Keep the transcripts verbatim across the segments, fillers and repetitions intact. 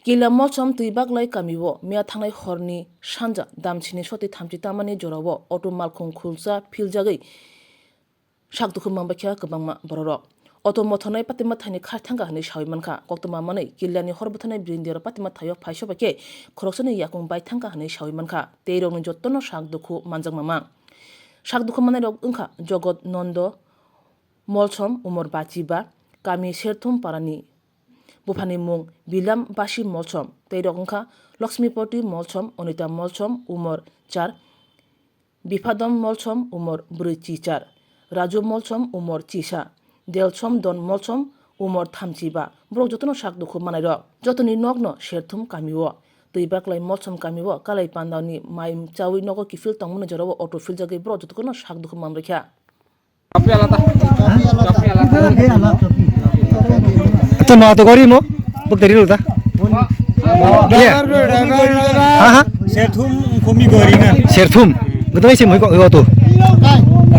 Kila Molsom Twibaglai kamio miya thangnai horni sanja damchini soti thamchi tamani jorao auto malkhung khulsa philjagwi sak dukhu manbaikha kwbangma bororok. Auto mothornai patima thaini khai thangkha hwnwi sawi mankha. Koktwma manwi Kilani hor bwtharnai brindiaro patima thaio phaisobaikhe khoroksani yakung bai thangkha hwnwi sawi mankha. Tei rokni jotono sak dukhu manjakma mang. Sak dukhu mannairok wngkha Jogot Nondo Molsom, umor bachi ba, kami Serthum parani. Buphani mung Bilam Basi Molsom, tei rok wngkha Lakshmipati Molsom, Onita Molsom, umor char, Biphadom Molsom, umor brwi chi char, Raju Molsom, umor chisa, Delsom Don Molsom, umor thamchi ba. Borok jotono sak dukhu manairok. Jotoni nokno Serthum kamio. Twibaglai Molsom kamio Kalai Pandani mai chawi nogo kiphil tongmani jorao auto philjagwi borok jotono sak dukhu manrikha. Ito no ato gori mo, buk dari lo ta. Iya. Ha, ha. Serthum komi gori na. Serthum. Betul sih mau ikut auto.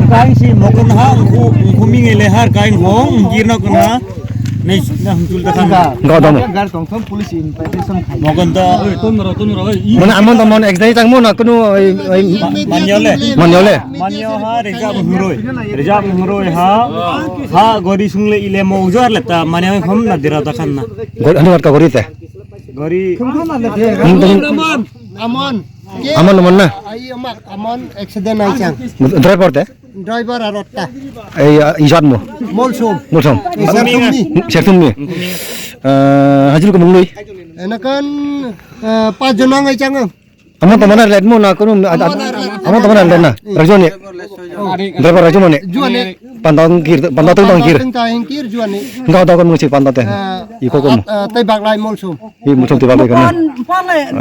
Kain si mokon ha, ngku, ngku mingele har kain hong, ngirna kona. Nei, na hum tul ta kan. Enggak ada mo. Gar tong thom police invitation khai. Mokon ta. Mana amon tamon ek jai tang mo na kunu, oi, oi. Ma-, manyole. Manyole. Manyo ha, reja mhuroi. Reja mhuroi ha. Ha, gori sungle ile mo ujar leta, manyo khom na dira ta kan na. Gori, anu ka gori te. Gori. Amon. Amon. Amon, Amon na? Ai, Amon, Amon accident ai chang. Driver te? Driver aro ta. Ei, ah, ijat mo? Molsom. Molsom. Ei, Serthum ni. Serthum ni. Ah, hajil ko munglui? Enakan, eh, pas jon ang ai chang. Amon to mana let mo na kono, ah, ah, Amon to mana let na. Rajoni. Driver Rajoni. Juani. Pandang kir, pandang tang kir. Tang kir juani. Enggak ada kon musik pandang teh. Eh, iko kon. Ah, ah, tei baglai Molsom. Hi Molsom tei baglai kan.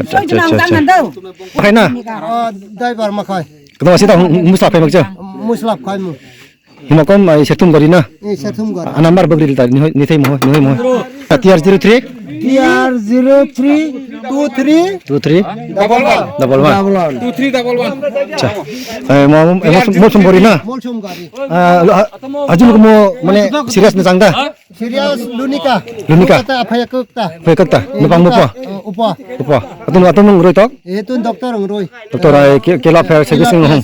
Acha, acha, acha, acha. Khai na? Ah, driver ma khai. Kedua sih tahu musla khai makcha. Musla khai mu. Hima kom ai Serthum gari na. Eh, Serthum gari. Ah, number bagri ta ni thai mo, ni mo. T R zero three. T R zero three two three. Two three. Double one. Double one. Double one. Two three double one. Acha. Eh, mo, mo, mo, Molsom gari na. Molsom gari. Ah, lo, ah, ajul ko mo, mane serious na chang da? Serious lunika. Lunika. Kata aphaya kukta. Aphaya kukta. Nupang mo po? Oh, upa. Upa. Atun, atun nung roi tok? Eh, tun doctor nung roi. Doctor ai ke, kela pher servicing hong.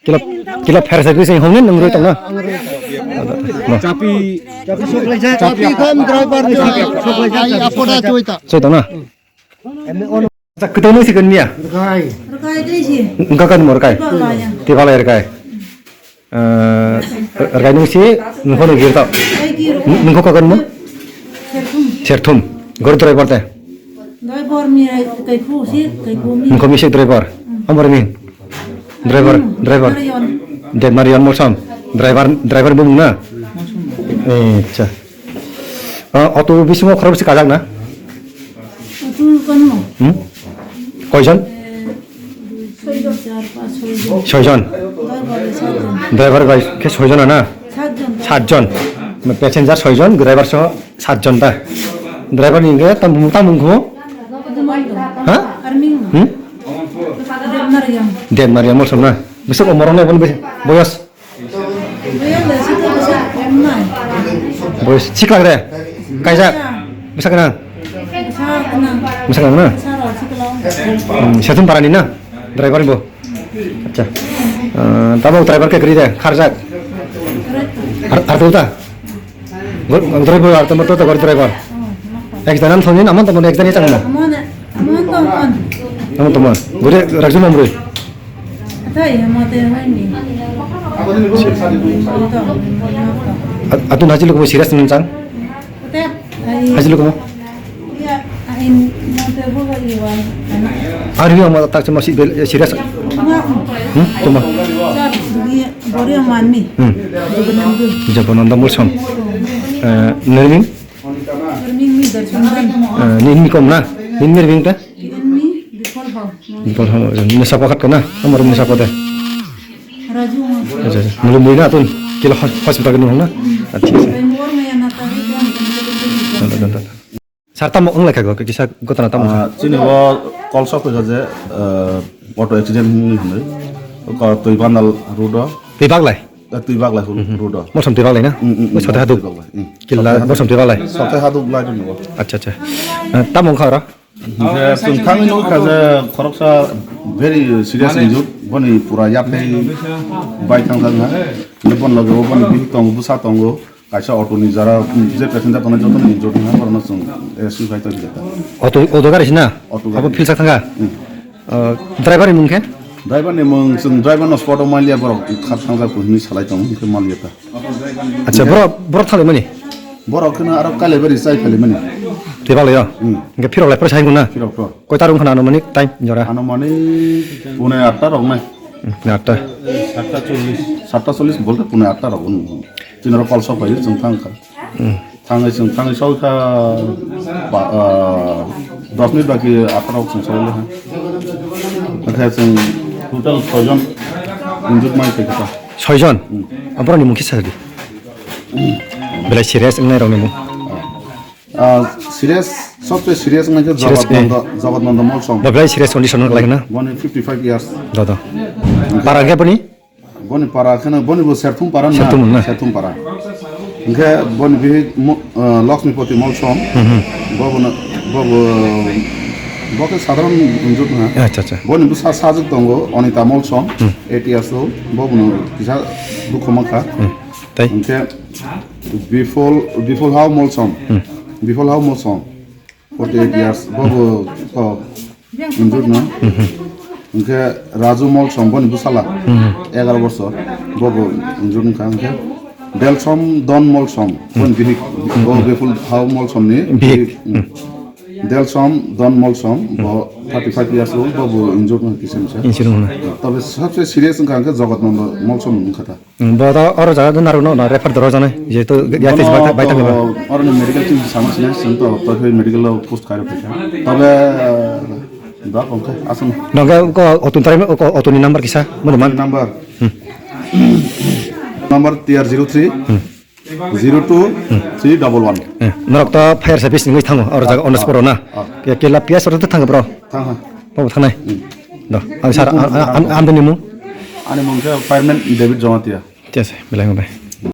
Kela, kela pher servicing hong nung roi tok na? Nung roi tok. Chapi, chapi kam driver ni. Ai apoda choi ta. Choi tok na? Sa kwtang nung si kan miya? Rwkai. Rwkai tei si. Wngkha kan mo rwkai? Tei balai ya. Tei balai rwkai. Eh, rwkai nung si nung kono gir tau. Rwkai gir. Nung ko kakan mo? Serthum. Serthum. Gori driver te? Driver mi kai phu si, kai phu mi. Nung ko mi si driver. Hmm. Amor mi. Driver, hmm, driver. Marion. Ded Marion Molsom. Driver, driver bumung na? Molsom. Eh, acha. Ah, auto bisingo khorok bisi kajak na? Auto kono? Hmm? Koijon? Eh, dui, tin, char, panch, soijon. Soijon. Driver bai soijon. Driver bai khe soijon na? Satjon. Satjon. Passenger soijon, driver so satjon ta. Driver ni hingke tam, tam wngkho? Kutumai dong. Ha? Arming no. Hmm? Debmariam. Debmariam Molsom na? Bwswk omorok nai bono boyos? Boy, sikla re. Kaisa. Bwsa kana? Bwsa kana? Hmm, Serthum parani na? Driver bo. Acha. Ah, tamo driver ke kri de, kharjak. Ar, ar tuta. Driver ar tamo tuta gor driver. Ek jana thongin amon tamo ek jana changma. Amon tamo. Gori rakjum amroi. Atai, mate hoini. At-, atun haji lukumu serious nung chang? Atai, ai. Haji lukumu? Iya, ai, mate bo ga iwan. Ari yang mata tak cuma si bel-, serious. Hmm? Cuma. Sar, iya, bori manmi. Hmm. Jogonanda. Jogonanda Molsom. Eh, Nermin? Dorming mi Dorsundan. Eh, ni, ni kom na? Ni mir bing ta? Ini Bipol ho. Bipol ho, ni sapa khat kana? Amar ni sapa de? Raju ho. Acha, acha. Mulu bui na tun? Kila hos-, hospital ni ho na? Acha, acha. Bai mor me ana ta ri kan. Don, don, don, don. Sar tamo wng lai kha go, kisa gotana tamo. Ah, chini bo call sok phai kha je, eh, auto accident hwnwi hwnwi. Ko twi bandal road o. Twi baglai? Eh, twi baglai hu-, road o. Molsom twi baglai na? Mm, mm, mm, sote haduk. Twi baglai, mm. Killa sote haduk. Molsom twi baglai? Sote haduk lai dun bo. Acha, acha. Eh, tamo wngkha oro? Hwnkhe chwng thangwi nukha je khoroksa very serious injured, boni pura yaphai bai thangjakha. Hwnkhe boni loge o boni bihik tongo, bwsa tongo, kaisa auto ni jara je passenger tongnai jotono injured wngkha, borokno chwng rescue khai tongkha. Auto, auto gari sina? Auto gari. Abo philsak thangkha? Hmm. Uh, driver ni mung khe? Driver ni mung chwng driver no spot o manliya, borok kha thangjak hinwi salai tongo, hwnkhe manliya ta. Acha, borok, borok thanglaimani? Borok kheno aro Kailaibari chai phailaimani. Tei baglaio? Hmm. Hwnkhe phirok lai phai sai hwnkhe na? Phirok to. Koita rok wngkha na anumanik time jora? Anumanik pune atta rok nai. Hmm, pune atta. Satta chollish. Satta chollish bolte pune atta rok wng. Chini rok call sok phai chwng thang kha. Hmm. Thangwi chwng thangwi sokha ba, ah, dos minute baki atta rok chwng sokha. Hwnkhe chwng total soijon injured mai khe kha. Soijon? Hmm. Aborokni mung kisa di. Belai serious wngnai rokni mung. Ah, serious, sobse serious wngkha khe serious, Jagat eh. Nanda, Jagat Nanda Molsom. Bo belai serious condition wngkha lai na? Boni fifty five years. Da, da. Para khe boni? Boni para kheno, boni bo Serthum para na? Serthum na? Serthum para. Hwnkhe boni bihik mo-, ah, Lakshmipati Molsom. Hmm, hmm. Bo bono, bo bo, bo khe sadharan injured na. Acha, acha. Boni bwsa sajwk tongo, Anita Molsom, hmm, eight years old. Bo bono kisa dukhu mankha. Hmm. Tai? Hwnkhe Bifol, Bifol Hao Molsom. Hmm. Bifol Hao Molsom, forty eight years. Bobo to injured no. Hmm. Hwnkhe Raju Molsom, boni bwsala, hmm, egaroh bosor. Bobo injured wngkha. Hwnkhe Delsom Don Molsom, hmm, boni bihik. Hmm. Bo Bifol Hao Molsom ni bihik. Bihik. Hmm. Hmm. Delsom Don Molsom, bo thirty five years old, bobo injured wngkha kisa misa. Injured wngkha. Tobe sabse serious wngkha hwnkhe Jagat Nanda Molsom wngkha ta. Hmm, bo da oro jaga narwkno na refer doro janai, jehetu yatis bai thang, bai thang ba. Oro ni medical team sama sini, sini to, to medical lo post kairo phaikha. Tobe, da kongkhe, aswk. Nongke ko auto ni tarim, ko auto ni number kisa, mano man. Number. Hmm. Number T R zero three, hmm, zero two, hmm, three double one. Eh, norok to fire service ni thango, oro jaga on the spot na. Ah. Ke, ke la P S oro to thango bro. Thang ha. Bo thangnai. Hmm. Do, ang sar, ang, ang, ang, ang ni mung. Ani mung khe fireman David Jamatia. Yes, belai belai.